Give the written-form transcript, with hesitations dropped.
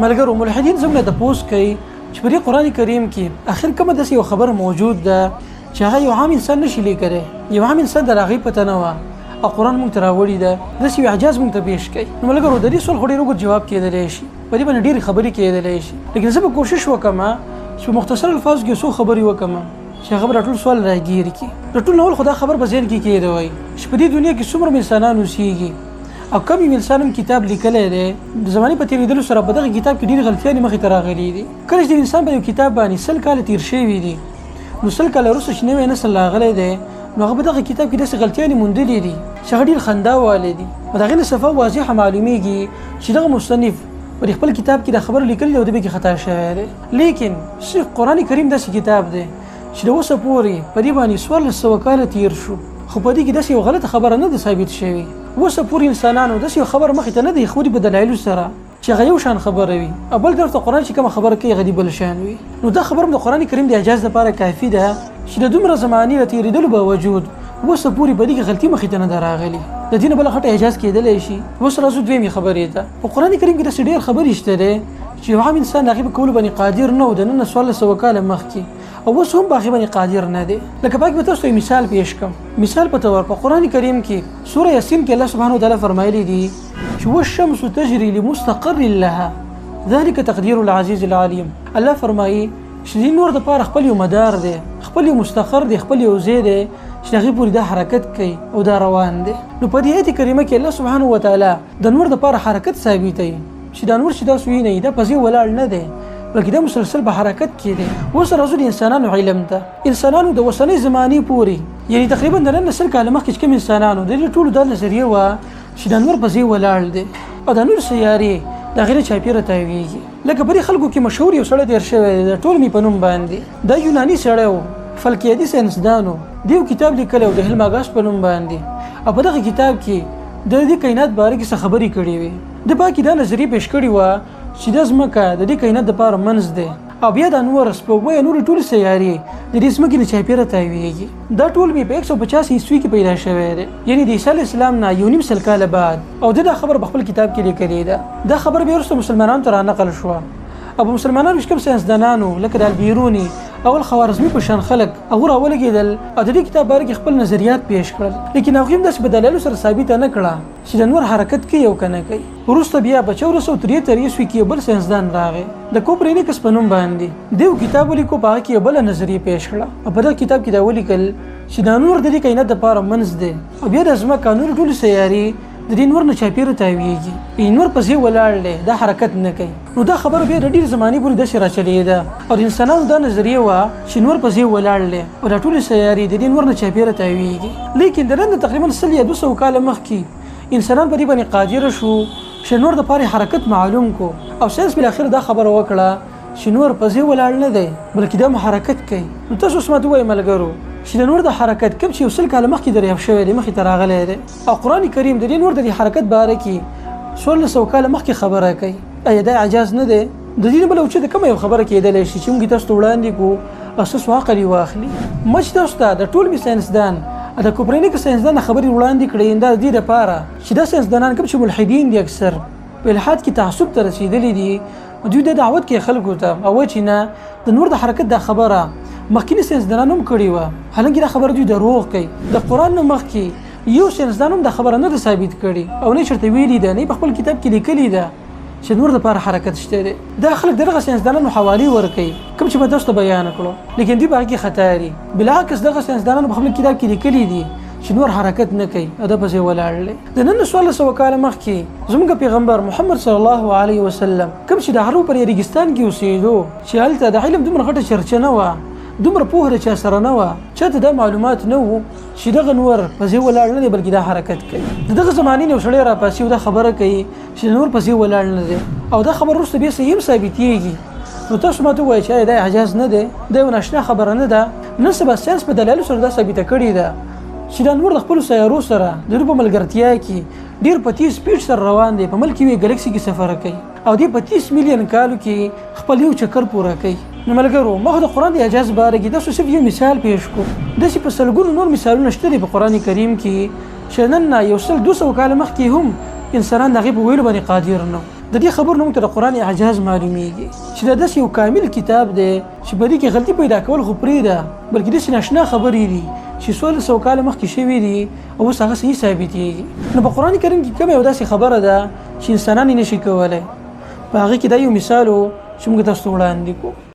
ملګرو ملحدین زموږ نه تپوس کوي چې په دې قرآن کریم کې اخر کومه داسې یو خبره موجود ده چې هغه یو عام انسان نشي لیکلی، یو عام انسان د هغې پته نه وه او قرآن موږ ته راوړي ده، داسې یو اعجاز موږ ته پیش کوي. نو ملګرو د دې سوال خو ډېر اوږد جواب کېدلی شي، په دې باندې ډېرې خبرې کېدلی شي، لیکن زه به کوشش وکړم چې په مختصر الفاظو کې څو خبرې وکړم چې هغه به دا ټول سوال راګیر کړي. د ټول نه اول خو دا خبر په ذهن کې کېده وای چې په دې دنیا کې څومره انسانان اوسېږي او کوم یو انسان هم کتاب لیکلی دی، د زمانې په تېرېدلو سره په دغه کتاب کې ډېرې غلطیانې مخې ته راغلي دي. کله چې د انسان په یو کتاب باندې 100 کاله تېر شوي دي، نو 100 کاله وروسته چې نوی نسل راغلی دی، نو هغه په دغه کتاب کې داسې غلطیانې موندلې دي چې هغه ډېر خندا والي دي. او د هغې نه صفا واضحه معلومیږي چې دغه مصنف په خپل کتاب کې دا خبره لیکلې ده او د پکې خطا شوی دی. لیکن صرف قرآن کریم داسې کتاب دی چې د اوسه پورې په دې باندې 1400 کاله تېر شو، خو په دې کې داسې یو غلطه خبره نه ده ثابت شوې. اوسه پورې انسانانو داسې یو خبره مخې ته نه ده ایښودې په دلایلو سره چې هغه یو شان خبره وي او بل طرف ته قرآن چې کومه خبره کوي هغه دې بل شان وي. نو دا خبره هم د قرآن کریم د اعجاز لپاره کافي ده چې د دومره زمانې د تېرېدلو باوجود اوسه پورې په دې کې غلطي مخې ته نه ده راغلې. د دې نه بله غټه اعجاز کېدلی شي. اوس راځو دویمې خبرې ته. په قرآن کریم کې داسې ډېر خبرې شته دی چې یو عام انسان د هغې په کولو باندې قادر نه و د نن نه 1400 کاله مخکې، او اوس هم په هغې باندې قادر نه دی. لکه پاک به تاسو ته یو مثال پیش کړم. مثال په تور په قرآن کریم کې سوره یاسین کې الله سبحانه وتعالی فرمایلی دي چې والشمس تجري لمستقر لها ذلك تقدیر العزیز العلیم. الله فرمایي چې دې نور دپاره خپل یو مدار دی، خپل یو مستقر دی، خپل یو ځای دی چې د هغې پورې دا حرکت کوي او دا روان دی. نو په دې آیت کریمه کې الله سبحانه وتعالی د نور دپاره حرکت ثابتوي چې دا نور چې تاسو وینئ دا په ځای ولاړ نه دی، بلکې دا مسلسل په حرکت کې دی. اوس راځو د انسانانو علم ته. انسانانو د اوسنۍ زمانې پورې، یعنی تقریبا د نن نه 100 کاله مخکې چې کوم انسانانو د دې ټولو دا نظریه وه چې دا نور په ځای ولاړ دی او دا نور سیارې د هغې نه چاپېره تاویږي. لکه په دې خلکو کې مشهور یو سړی تېر شوی دی د ټولمي په نوم باندې، دا یوناني سړی و، فلکیاتي ساینسدان و. دې یو کتاب لیکلی و د هلماګاس په نوم باندې، او په دغه کتاب کې د دې کائنات باره کې څه خبرې کړې وې. ده پاکې دا نظریه پیش کړې وه چې دا ځمکه د دې کائنات دپاره منځ دی او بیا دا نور سپوږمۍ او نورې ټولې سیارې د دې ځمکې نه چاپېره تاویږي. دا ټول مې په 150 عیسوي کې پیدا شوی دی، یعنی د عیسی علیه السلام نه 1.5 کاله بعد، او ده دا خبره په خپل کتاب کې لیکلې ده. دا خبره بیا وروسته مسلمانانو ته رانقل شوه او په مسلمانانو کې کوم ساینسدانانو لکه د البیروني او الخوارزمي په شان خلک هغه راولګېدل او د دې کتاب باره کې خپل نظریات پیش کړل، لیکن هغوی هم داسې په دلایلو سره ثابته نه کړه چې د نور حرکت کوي او که نه کوي. وروسته بیا په 1473 عیسوي کې یو بل ساینسدان راغی د کوپرینیکس په نوم باندې. ده یو کتاب ولیکو، په هغه کې یو بله نظریه پیش کړه او په دغه کتاب کې دا ولیکل چې دا نور د دې کائنات دپاره منځ دی او بیا د ځمکه نور ټولې سیارې د دې نور نه چاپېره تاویږي، یعنی نور په ځای ولاړ دی، دا حرکت نه کوي. نو دا خبره بیا د ډېرې زمانې پورې داسې راچلېده او د انسانانو دا نظریه وه چې نور په ځای ولاړ دی او دا ټولې سیارې د دې نور نه چاپېره تاویږي. لیکن د نن تقریبا 100 یا 200 کاله مخکې انسانان په دې باندې قادر شو چې نور دپاره حرکت معلوم کو، او ساینس بالاخره دا خبره وکړه چې نور په ځای ولاړ نه دی بلکې دا هم حرکت کوي. نو تاسو اوس ماته ووایئ ملګرو چې د نور د حرکت کوم چې یو 100 کاله مخکې دریاب شوی دی، مخې ته راغلی دی، او قرآن کریم د دې نور د دې حرکت باره کې 1400 کاله مخکې خبره کوي، ایا دا اعجاز نه دی؟ د دې نه بله اوچته کومه یو خبره کېدلی شي چې موږ تاسو ته وړاندې کړو او ستاسو عقل یې واخلي؟ ما چې تاسو ته د ټول ساینسدان د کوپرینیک ساینسدان خبرې وړاندې کړې، دا د دې دپاره چې دا ساینسدانان کوم چې ملحدین دي اکثر په الحاد کې تعصب ته رسېدلي دي، دوی د دعوت کوي خلکو ته او وایي چې نه د نور د حرکت دا خبره مخکیني ساینسدانان هم کړې وه، حالانکه دا خبره دوی دروغ کوي. د قرآن نه مخکې یو ساینسدان هم دا خبره نه ده ثابت کړې او نه یې چېرته ویلي ده، نه یې په خپل کتاب کې لیکلي ده چې نور دپاره حرکت شته دی. دا خلک د دغه ساینسدانانو حوالې ورکوي کوم چې ما تاسو ته بیان کړو، لیکن دوی په هغې کې خطا دي. بالعکس دغه ساینسدانانو په خپل کتاب کې لیکلي دي چې نور حرکت نه کوي او دا په ځای ولاړ دی. د نن 1400 کاله مخکې زموږ پیغمبر محمد صلی الله علیه وسلم کوم چې د عربو په ریګستان کې اوسېدو، چې هلته د علم دومره غټه چرچه نه وه، دومره پوهه د چا سره نه وه، چاته دا معلومات نه وو چې دغه نور په ځای ولاړ نه دی بلکې دا حرکت کوي. د دغه زمانې نه یو سړی راپاڅي او دا خبره کوي چې نور په ځای ولاړ نه دی، او دا خبره وروسته بیا صحیح هم ثابتېږي. نو تاسو ماته ووایئ چې ایا دا اعجاز نه دی؟ دا یو ناشنا خبره نه ده؟ نن سبا ساینس په دلایلو سره دا ثابته کړې ده چې دا نور د خپلو سیارو سره د دوی په ملګرتیا کې ډېر په تیز سپیډ سره روان دی، په ملکي وی ګلکسي کې سفر کوي او دې په 30 میلیون کالو کې خپل یو چکر پوره کوي. نو ملګرو ما خو د قرآن د اعجاز باره کې تاسو صرف یو مثال پیش کړو، داسې په سلګونو نور مثالونه شته دي په قرآن کریم کې چې نن نه 100 200 کاله مخکې هم انسانان د هغې په ویلو باندې قادر نه. د دې خبرو نه موږ ته د قرآن اعجاز معلومیږي چې دا داسې یو کامل کتاب دی چې په دې کې غلطي پیدا کول خو پرېږده، بلکې داسې ناشنا خبرې دي چې 1400 کاله مخکې شوې دي او اوس هغه صحیح ثابتېږي. نو په قرآن کریم کې کومه یو داسې خبره ده چې انسانان یې نشي کولی؟ په هغې کې دا یو مثال و چې موږ تاسو ته وړاندې کړو.